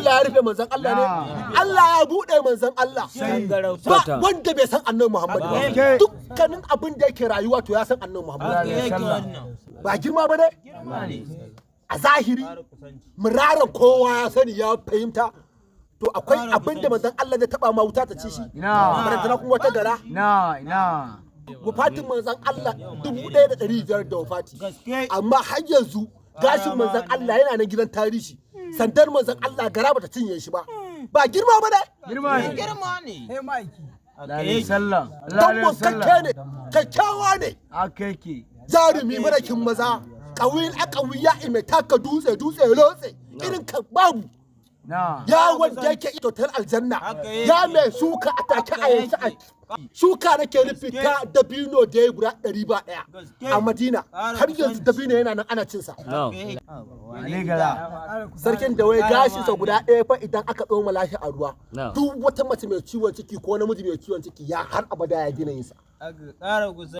Allah ya rufe manzon Allah ne? Allah ya buɗe manzon Allah. Ba wanda bai san Annabi Muhammad ba. Gaske. Dukkanin abin da yake rayuwa to ya san Annabi Muhammad. Ba girma ba ne? A zahiri, muraran kowa ya sani, ya fahimta. To akwai abin da manzon Allah zai taba ma wuta ta ci shi? Ina. Barantana kuma wata gara. Na ina. Wafatin manzon Allah 1500 da wafati, amma har yanzu gashin manzon Allah yana nan gidan tarihi. Sandar manzon Allah gara bata cinye shi ba. Ba girma ba ne? Girma ne. Girma ne. Lalai sallah. Don Lalai wankakke sallah. ne, kyakkyawa ne. Haka yake. Jarumi marakin maza, ƙawil akawiya, mai taka dutse, dutse rotse irin ka babu. Na. Ya wanda yake total aljanna, ya mai shuka a take a yanzu a shuka nake nufi ta dabino da ya guda ɗari ba ɗaya a Madina, har yanzu dabino yana nan ana cinsa. Wane gara. Sarkin da wai gashinsa guda ɗaya fa idan aka tsoma lashi a ruwa, duk wata mace mai ciwon ciki ko namiji mai ciwon ciki ya har abada ya gina yinsa. Aka ƙara kusa.